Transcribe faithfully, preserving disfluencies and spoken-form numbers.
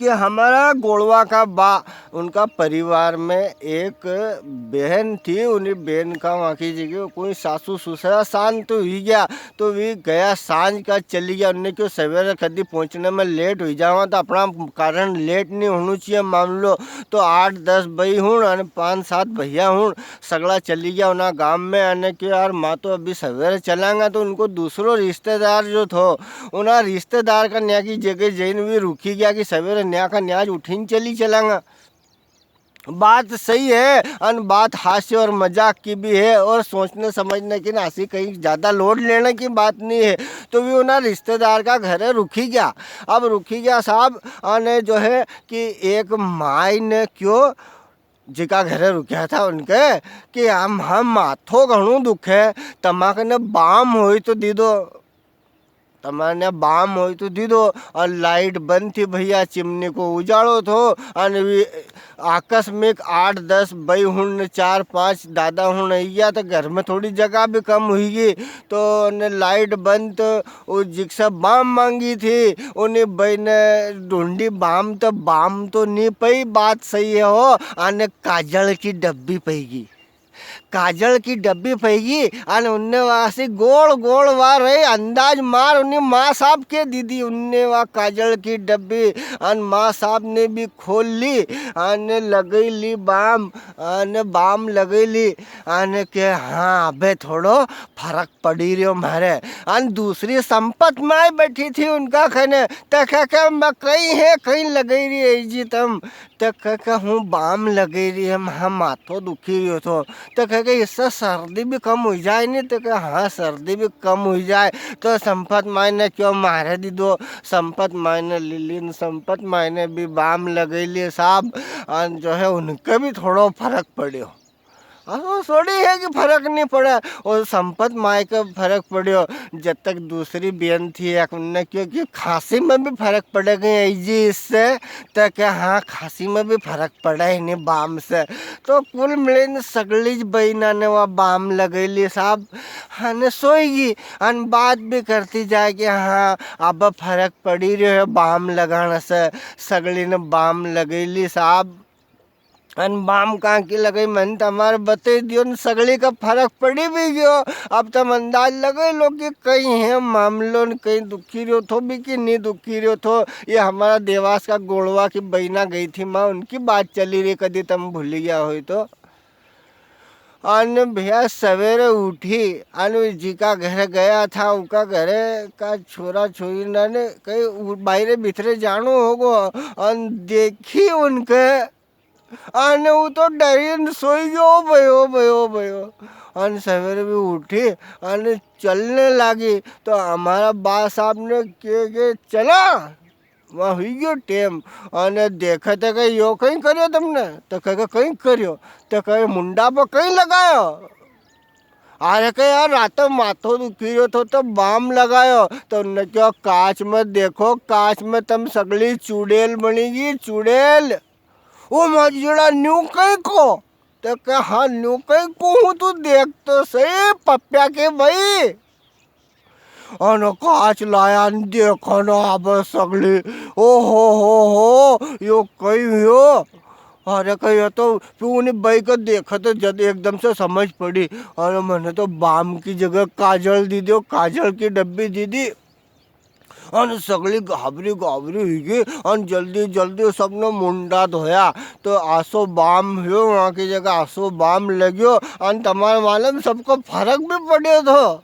कि हमारा गोलवा का बा, उनका परिवार में एक बहन थी, उनी बहन का वहाँ की जगह कोई सासू ससुरा शांत हुई गया, तो वी गया सांझ का चली गया। उनने क्यों सवेरे कदी पहुँचने में लेट हुई जावा, तो अपना कारण लेट नहीं होना चाहिए मामलो। तो आठ दस बई हुण अने पाँच सात भैया हुण, सगला चली गया उना गाम में। अने क्यों यार, माँ तो अभी सवेरे चलांगा, तो उनको दूसरो रिश्तेदार जो थो, उना रिश्तेदार का न्या की जगह जईन वी रुकी गया कि सवेरे न्या का न्याज उठीन चली चलांगा। बात सही है, अन बात हास्य और मजाक की भी है, और सोचने समझने की ना, असी कहीं ज्यादा लोड लेने की बात नहीं है। तो वी उना रिश्तेदार का घरे रुकी गया। अब रुकी गया साहब, अने जो है कि एक माई ने क्यों जिका घरे रुक्या था उनके कि हम, हम माथो घणो दुखे, तमा कने बाम होई तो दी दो, तमारे ने बाम होई तो दी दो। और लाइट बंद थी भैया, चिमनी को उजालो थो, अन वी आकस्मिक आठ दस बई हुण ने चार पांच दादा हुण अइया, तो घर में थोड़ी जगह भी कम हुई गई। तो ने लाइट बंद, तो वो जिकसे बाम मांगी थी, उनी बई ने ढूंढी बाम, तो बाम तो नी पई, बात सही है हो, अने काजल की डब्बी पईगी। काजल की डब्बी पईगी, अन उनने वासी गोल गोल वा रही, अंदाज मार उनी माँ साहब के दीदी, उनने वा काजल की डब्बी, अन माँ साहब ने भी खोल ली, अन लगई ली बाम, अन बाम लगई ली, अन के, "हाँ, अबे थोड़ो फरक पड़ी रियो म्हारे।" अन दूसरी संपत माय बैठी थी उनका खने, ते कहे के, "मैं कई है, कई लगई री है जी तम?" ते कहे के, "हूँ बाम लगई री है, म्हा माथो दुखी रियो थो।" ते कहे के, "इससे सर्दी भी कम हुई जाए नी?" ते कहे, "हाँ, सर्दी भी कम हुई जाए।" तो संपत माय ने क्यों म्हारे दी दो, संपत माय ने ली ली, संपत माय ने भी बाम लगई ली साहब, अन जो है उनके भी थोड़ो फरक पड़्यो। असो थोड़ी है कि फरक नी पड़े। और संपत माय के फरक पड़्यो। जब तक दूसरी बेन थी, एक उनने क्यों कि खांसी में भी फरक पड़े गई है जी इससे, तो क्या, हाँ, खांसी में भी फरक पड़े है नी बाम से। तो कुल मिले ने सगली ज बहिना ने वा बाम लगई ली साहब, हाँ, ने सोई गई। अन बात भी करती जाए कि हाँ, अब फरक पड़ी रियो है बाम लगाने से। सगली ने बाम लगई ली साहब। अन बाम कां की लगई, मन तमारे बतई दियो न, सगली का फरक पड़ी भी गयो। अब तम अंदाज लगई लो कि कई है मामलो न, कई दुखी रियो थो भी कि नी दुखी रियो थो। ये हमारा देवास का गोलवा की बहिना गई थी माँ, उनकी बात चली री, कदी तम भूली गया होय तो। अन भैया सवेरे उठी, अन जिका घर गया था, उका घरे का छोरा छोरी ना ने कई उ-, बायरे भीतरे जानो होगो, अन देखी उनके, अने वो तो डरीन सोई गयो, ओ भाई, ओ भाई, ओ भाई। अन सवेरे भी उठी, अने चलने लागी, तो हमारा बा साहब ने के, के, "चला, वहाँ हुई गयो टेम।" अने देखे तो कहे, "यो कई करियो तमने?" तो कहे, "कई करियो?" तो कहे, "मुंडा पर कई लगायो?" अरे कहे, "यार, रात माथो दुखी रह्यो थो, तो बाम लगायो।" तो उनने क्यों, "कांच में देखो, कांच में तम सगली चुड़ैल बनी गई, चुड़ैल।" ओ माजीड़ा, न्यू कई को? तो कहे, "हाँ, न्यू कई को हूँ, तू देख तो सही, पप्या के भाई।" अन कांच लाया न देखो ना, अब सगली, ओ हो हो हो, यो कई हुयो? अरे कहे, यो तो फिर उनी बई के देखे तो जद एकदम से समझ पड़ी। अरे, मने तो बाम की जगह काजल दी दियो, काजल की डब्बी दी दी। अन सगली गाबरी गाबरी हुई गई। अन जल्दी जल्दी सबने मुंडा धोया, तो आसो बाम हुयो, वहाँ की जगह आसो बाम लग्यो। अन तमारे मालूम, सबको फरक भी पड़्यो थो।